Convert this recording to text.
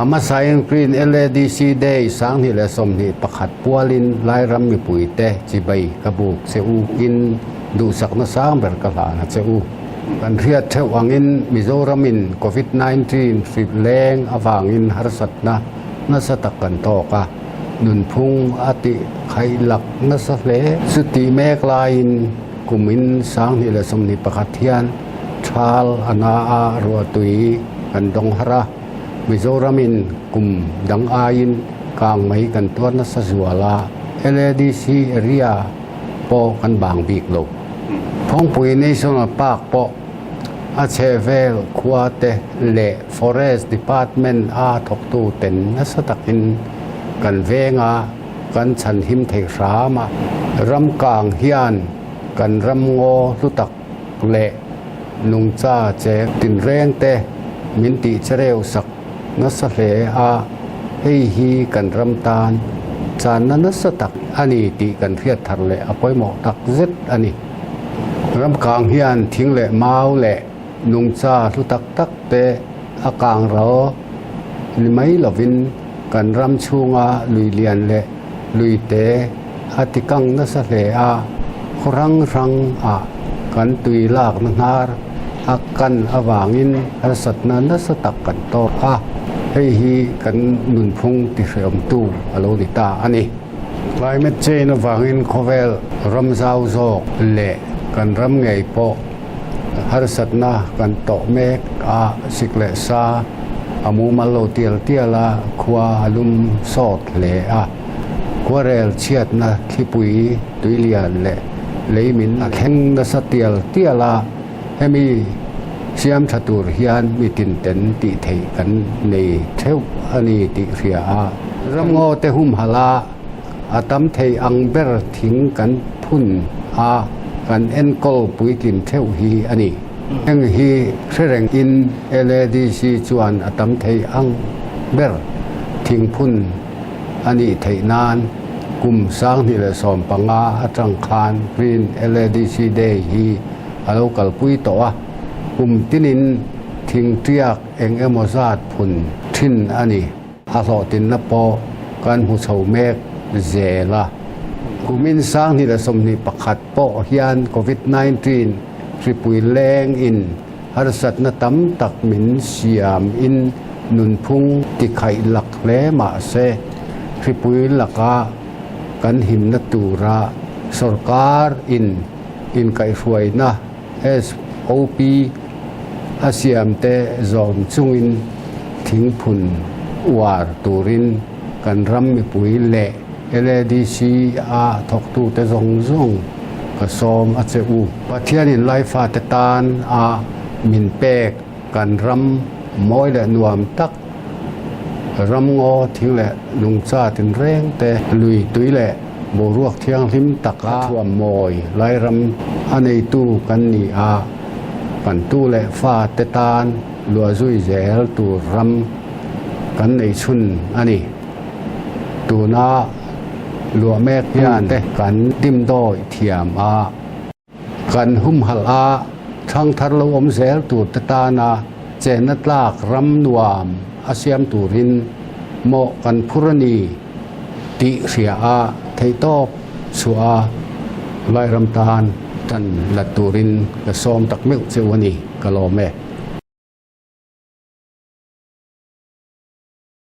A hmasain Green LADC Day 2021 pualin Lairam mipuite chibai ka buk che u in duhsakna sang ber ka hlan a che u. Kan hriat theuh angin Mizoramin Covid 19 hrilh leng avangin harsatna nasa tak kan tawk a, nunphung a tih khaih lak nasa hle. Chutih mek laiin kumin 2021 hian thal a na a ruahtui kan dawng har a, Mizoramin kum dang aiin kang mai kan tuar nasa zual a, LADC area pawh kan bang bik lo. Phawngpui National Park pawh a chhehvel khua te leh Forest Department a thawktu ten nasa takin kan veng a, kan chhanhim thei hram a. Ram kang hian kan ram ngaw hlu tak leh nungcha che tinreng te min tih chereu sak nasa hle a, hei hi kan ram tan channa nasa tak a ni tih kan hriat thar leh a pawimawh tak zet a ni. Ram kang hian thing leh mau leh nungcha hlu tak tak te a kang ro ni mai lovin kan ram chhunga lui lian leh lui te a ti kang nasa hle a, khaw hrang hrang ah kan tui lakna hnar a kan avangin harsatna nasa tak kan tawk a, hei hi kan nunphung tihreawmtu a lo ni ta a ni. Climate change avangin khawvel ram zau zawk leh kan ram ngei pawh harsatna kan tawh mek a, sik leh sa a mumal lo tial tial a, khua a lum sawt hle a. Khuarel chhiatna thlipui tuilian leh leimin a thleng nasa tial tial a, hemi siam tha tur hian mi tinten tih theih kan nei theuh a ni tih hria a. Ramngaw te humhalh a, a tam thei ang ber thing kan phun a, kan enkawl puitlin theuh hi a ni. Heng hi hre reng in LADC chuan a tam thei ang ber thing phun a nih theih nan kum 2015 atang khan Green LADC Day hi a lo kalpui tawh a, kum tinin thing tiak eng emaw zat phun thin a ni. A hlawhtinna pawh kan hmu chho mek zel a. Kumin 2021 pawh hian Covid 19 hripui leng in harsatna tam tak min siam in nunphung tikhaih lak hle mah se, hripui laka kan himna tura sorkar in inkaihhruaina SOP a siam te zawm chungin thingphun uar turin kan ram mipui leh LADC a thawktute zawng zawng ka sawm a che u. Pathianin Laifate tan a min pek kan ram mawi leh nuam tak, ramngaw thing leh nungcha tinreng te, lui tui leh boruak thianghlim taka thuam mawi Lairam a neitu kan ni a, kan tu leh fate tan luahzui zel tur ram kan nei chhun a ni. Tuna luah mek hian te kan dimdawi thiam a. Kan humhalh a, thangthar lo awm zel tur te tana chenna tlak ram nuam a siam turin mawh kan phur a ni tih hria a theihtawp chhuah a Lairam tan tan la turin ka sawm tak meuh cheu a ni, ka lawm e.